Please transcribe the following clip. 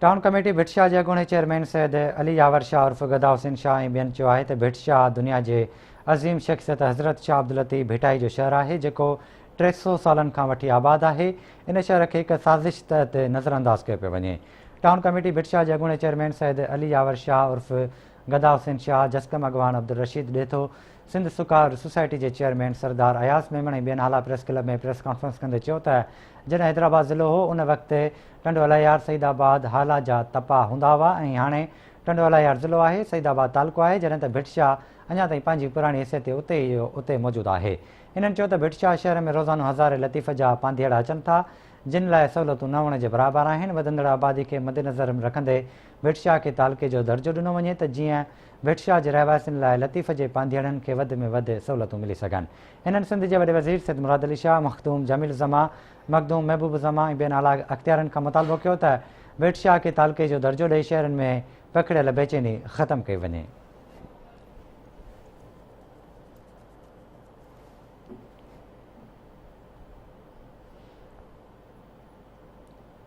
Town committee Bhit Shah جي اڳوڻي chairman Syed Ali Yawar Shah عرف گدا حسين شاهه ۽ ٻين چيو آهي ته ڀٽ شاهه دنيا جي عظيم شخصيت حضرت شاهه عبداللطيف ڀٽائي جو شهر آهي جيڪو 300 سالن کان وٺي آباد آهي ان شهر کي هڪ سازش تحت نظرانداز ڪيو پيو وڃي. ٽائون ڪميٽي ڀٽ شاهه جي اڳوڻي چيئرمين سيد علي ياور شاهه عرف گدا حسين شاهه، جسقم اڳواڻ عبدالرشيد ڏيٿو، سنڌ سڪار سوسائٽي جي چيئرمين سردار اياز ميمڻ ۽ ٻين Hala press club ۾ press conference ڪندي چيو ته جڏهن حيدرآباد ضلعو هو ان وقت ٽنڊو الهيار، سعيد آباد، هالا جا تپا هوندا هئا ۽ هاڻي ٽنڊو الهيار ضلعو آهي، سعيد آباد تعلقو آهي جڏهن ته ڀٽ شاهه اڃا تائين پنهنجي پراڻي حيثيت تي اتي ئي اتي موجود آهي. هنن چيو ته ڀٽ شاهه شهر ۾ روزانو هزارين لطيف جا پانڌيئڙا اچن ٿا جن لاء سهولتون نه هئڻ جي برابر آهن، وڌندڙ آبادي کي مدنظر رکندي ڀٽ شاهه کي تعلقي جو درجو ڏنو وڃي ته جيئن ڀٽ شاهه جي رهواسين لاء لطيف جي پانڌيئڙن کي وڌ ۾ وڌ سهولتون ملي سگهن. هنن سنڌ جي وڏي وزير سيد مراد علي شاهه، مخدوم جميل الزمان، مخدوم محبوب الزمان ۽ ٻين اعليٰ اختيارين کان مطالبو ڪيو ته ڀٽ شاهه کي تعلقي جو درجو ڏئي شهرين ۾ پکڙيل بيچيني ختم ڪئي وڃي.